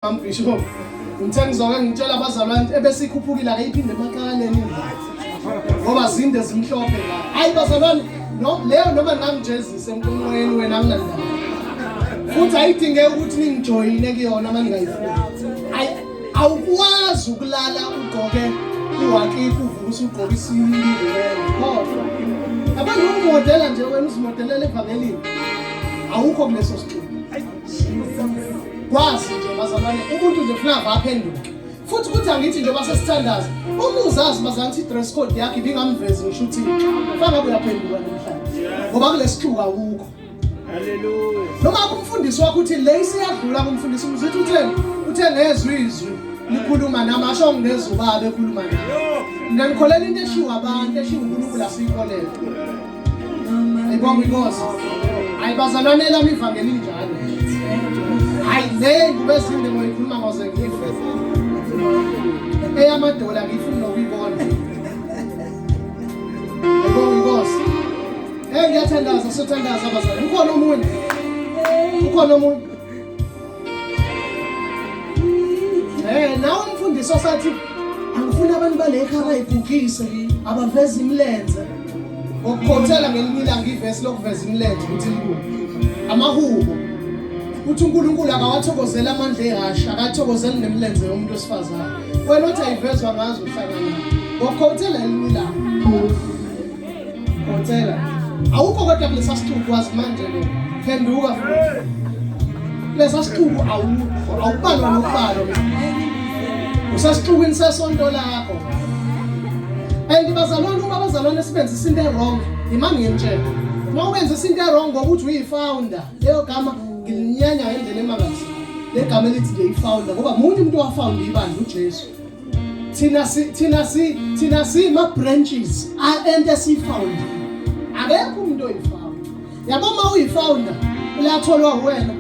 Bishop, ngithe ngizoke ngitshela abazalwane ebesikhuphukile ake iphinde emaqaleni indaba. Ngoba zinde zimhlophe la. Hayi bazalwane, no leyo noma ngangijezise emqonqweni wena anginandaba. Futhi ayidingeki ukuthi ningijoyine kuyona uma ningayifuni. Ayi awukwazi ukulala ugqoke uwakifu uvuka usugqoke isiyilele. Khohlwa. Abantu umodela nje wena uzimodelela evangelini. Awukho kuleso sixuku. Kwazi nje bazalwane umuntu nje kufuna avaphenduke. Futhi kuthi angithi njengoba sesithandaza uma uzazi bazalwane ukuthi i-dress code yakhe ibingamvezi ngisho uThixo. Fanele ngabe uyaphenduka namhlanje. Ngoba kulesixuku awukho. Haleluya. Noma kumfundisi wakho uthi le isiyadlula kumfundisi umzithi utheni? Uthe ngezwe izwi likhuluma nami asho ngezwe ubaba ekhuluma nami. Mina ngikholela into eshiwo abantu eshiwo uNkulunkulu asiyikholele. Ayibonga inkosi. Hayi bazalwane lami ivangeli njalo. Hayi le ngubo ezinde ngoyikhuluma ngoze ngife. Eyamadola ngifuna nokuyibona. Ayibonga inkosi. Eh ngiyathandaza sothandaza bazalwane. Ukhona omunye? Ukhona omunye? Eh nawe umfundisi osathi angifuni abantu bale ekhaya bayigugise abaveza imilenze. Ngokukhothela ngelinye ilanga ivesi lokuveza imilenze ukuthi likuphi. Amahubo. Uthi uNkulunkulu akawathokozeli amandla ehhashi, akathokozeli nemilenze yomuntu wesifazane. Wena othi ayivezwa ngazo uhlangana. Ngokukhothela elinye ilanga. Khothela. Awukho kodwa kulesa sixuku wazi manje lo. Phenduka futhi. Kulesa sixuku awukho, awubalwa nokubalwa. Usesixukwini sesonto lakho. And bazalwane uma abazalwane sibenzisa into e-wrong, imani ngiyemtshela. Uma ubenzisa into e-wrong ngokuthi uyi-founder, leyo gama ngilinyanya ngendlela emangalisayo. Le gama elithi nje i-founder ngoba munye umuntu owafounder ibandla uJesu. Thina si thina si thina si ma branches a ente si founder. Akekho umuntu oyifounder. Yabo uma uyifounder uyatholwa wena.